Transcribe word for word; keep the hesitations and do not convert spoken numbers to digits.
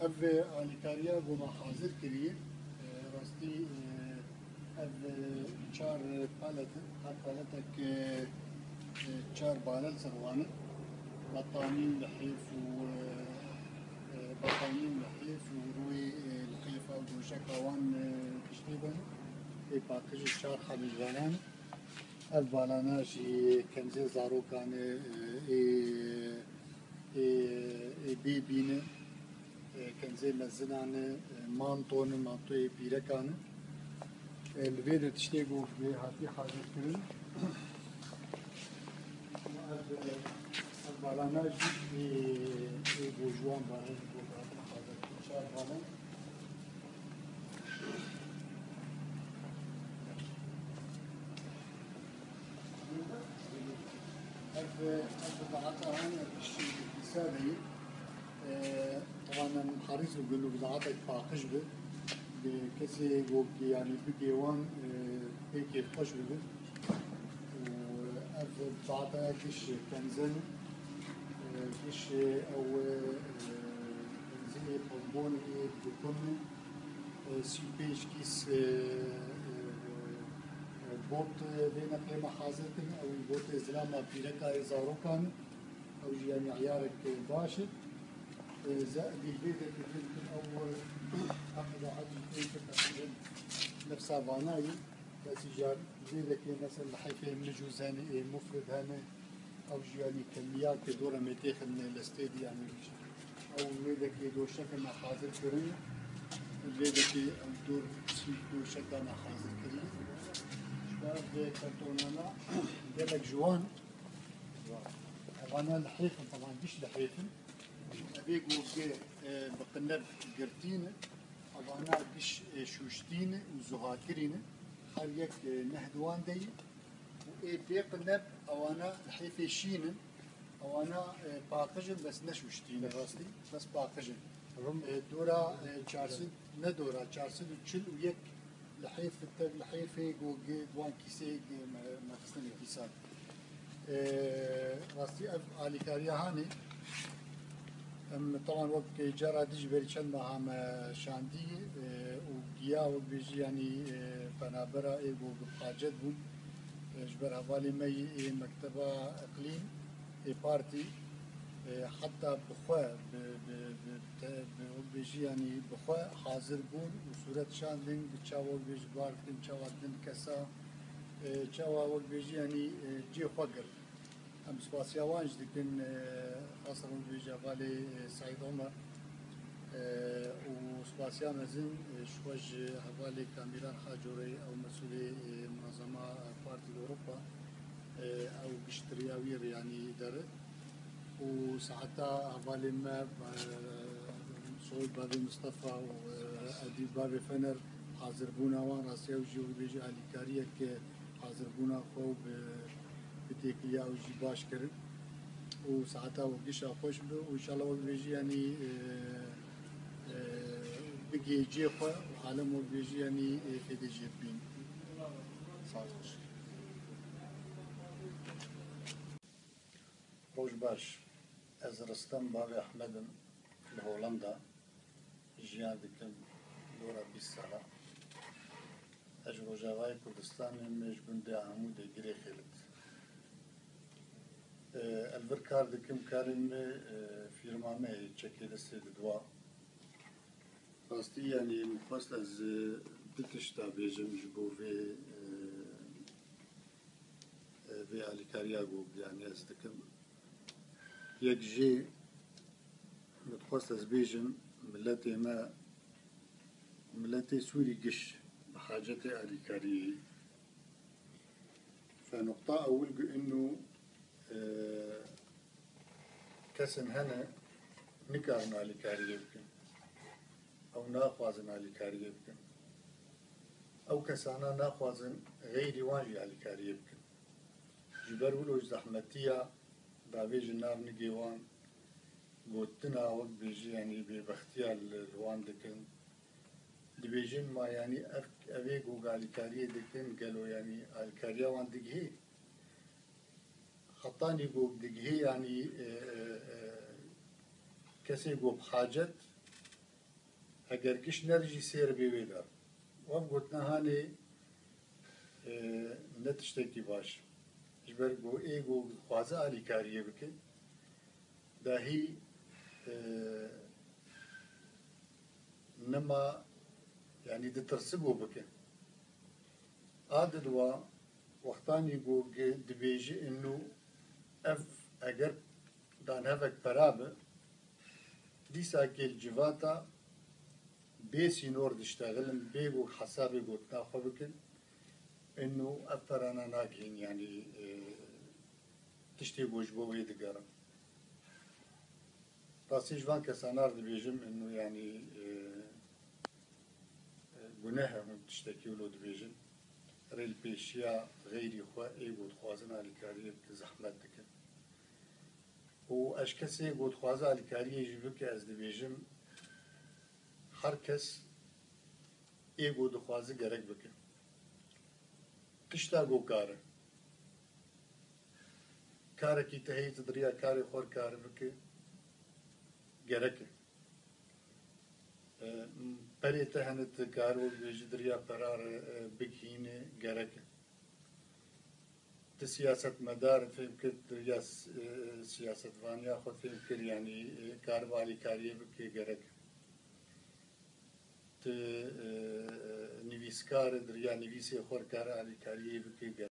Ev alîkariya ku me hazir kiriye, e, rastî, e, ev, e, çar palet in. Her paletek, e, e, çar bale li ser wan in. Betanî û lihêf û, e, e, betanî û lihêf û rûyê, e, lihêfa û doşeka wan, e, tiştê bene. Ê paqij çar hebî ji vanan in. Ev balana jî kenzê zarokan e, e, ê, ê, ê bêbîn e, e, kenzê mezinan e, e, manton e, mantoyê pîrekan e. E, li vê de tiştê ku vê hatî hazirkirin. Ev, e, ev balana jî ê, ê ku ji wan banan jî ku hatine hazirkirin, çar balan. Ev, ev bidahata hene, tiştê îktisad e. E, taban em herîs bibin û bidahatek paqij bi. Bi kesê ku, yanî bigê wan, e, pê kêfxweş bibin. Û ev bidahata giş kenzin, e, giş ew, e, kenzin ê pozbon ê dukum, e, sî û pênc kîs, e, e, e, bot, e, vê neqlê me hazir kirin. Ew botê zilama pîreka ê zarokan. Ew jî, yanî, eyarek, e, baş e. E, ze-, dîlbê de ku dîl ew, e, heqî de hecî tê ki teqrîben nefsa vana ye. Kesî jar zêdekê, mesela, lihêfê micûz hene, ê mufrid hene. Ew jî, yanî, kemiya ke dora me têxin me listê dî, yanî, ew mêdekê doşeke me hazir kirin. Mêdekê ew dor sî doşeka me hazir kirin. Ji ber vê kartonana gelek ji wan, evana lihêf in, taban giş lihêf in. Evê gogê, e, bi qineb girtî ne. Evana giş, e, şûştî ne û zuhakirî ne. Her yek, e, neh di wan de ye. Û ê bê qineb ewana lihêfê şîn in. Ewana, e, paqij in, bes ne şûştî ne rastî, bes paqij in. E, dora, e, çar sed, ne dora, çar sed û çil û yek lihêf, tev lihêfê ku gi-, wan kîsê gi-, me, me xistin îktisad. E, rastî ev alîkariya hanê. Em, taban, wek cara dî ji berî çend meha me şandî, e, û giya, wek bêjî, yanî, e, penabera ê ku bi hacet bûn, e, ji ber hevalê me yî ê Mekteba Iqlîm ê Partî, e, heta bi xwe, bi, bi, bi te-, bi, wek bêjî, yanî bi xwe hazir bûn û sûret şandin, bi çawa, wek bêjî, bar dikin, çawa din kesa, e, çawa, wek bêjî, yanî, e, cê xwe girt. Em spasiya wan jî dikin, e, xasan wek bêjî hevalê, e, Seîd Omer, e, û spasiya mezin, e, ji xwe ji hevalê Kamîran Xacûrê, ew mesûlê, e, munezema Partî Ewropa, e, ew giştiriya wî re, yanî, dere. Û saeta hevalê me, e, Soyî Bavê Mistefa û, e, Edîb Bavê Fener, hazir bûna wan, rastî ew jî wek bêjî alîkariyek, e, hazir bûna xwe û bi, bi têkiliya ew jî baş kirin. Û saeta wek gişa xweş bi û înşallah wek bêjî, yanî, e, e, bigê cê xwe û alem wek bêjî, yanî, e, fêdê jê bibîn. Saet xweş. Roj baş. Ez Ristem Bavê Ehmed im. Li Holanda jiyan dikim dora bîst sala. Ez ji Rojavayê Kurdistanê me ji gundê Amûdê Girê Xêlit. E, ez li vir kar dikim, karê me, e, fîrma me yê çekê destê didiwa. Rastî, yanî, min xwest ez, e, du tişta bêjim ji bo vê, e, e, vê alîkariya ku, yanî, ez dikim. Yek jê min dixwest ez bêjim, miletê me, miletê Sûrî giş bi hacetê alîkariyê ye. Fe nuqta ewil gu inu, e, kesin hene nikarin alîkariyê bikin. Ew naxwazin alîkariyê bikin. Ew kesana naxwazin xeyrî wan jî alîkariyê bikin. Ji ber wilo ji zehmetiya davêjin nav nigê wan, gotina wek bêjî, yanî bêbextiya li, li wan dikin. Dibêjin ma, yanî ev, evê ku alîkariyê dikin, gelo, yanî, alîkariya wan digihê? Hetanî ku digihê, yanî, e, e, e, kesê ku bi hacet, Eger giş nerijî sêr bê wê dar. Wek gotina hanê, e, ne tiştekî baş. Ji ber ku ê ku dixwaze alîkariyê bike, dahî, e, nema, yanî ditirsi ku bike. A didwa wextanî ku gi-, dibêji inu ev eger danhevek pera bi, dîsa kêl civata bê sînor diştexilin, bê ku hesabê gotina xwe bikin, inu ev perana nagihîn, yanî, e, tiştê ku ji bo wê digerin. Rastî ji van kesan ar dibêjim, inu yanî, e, e, guneh e hûn tiştekî wilo dibêjin. Rê li pêşiya xeyrî xwe ê ku dixwazin alîkariyê bikin, zehmet dikin. Û ez ji kesê ku dixwaze alîkariyê jî bike, ez dibêjim, her kes ê ku dixwaze gerek bike. Tişta ku kar e. Karekî te heyî tu di riya karê xwe kar bike, gerek e. E, perê te hene tu kar wek bêjî di riya pera re, e, bigihîne, gerek e. Tu siyasetmedar fêm kir, tu ya s-, e, siyasetvaniya xwe fêm kir, yanî, e, kar bi alîkariyê bike, gerek. Tu, e, nivîskar, di riya nivîsê xwe kar alîkariyê bike, gerek.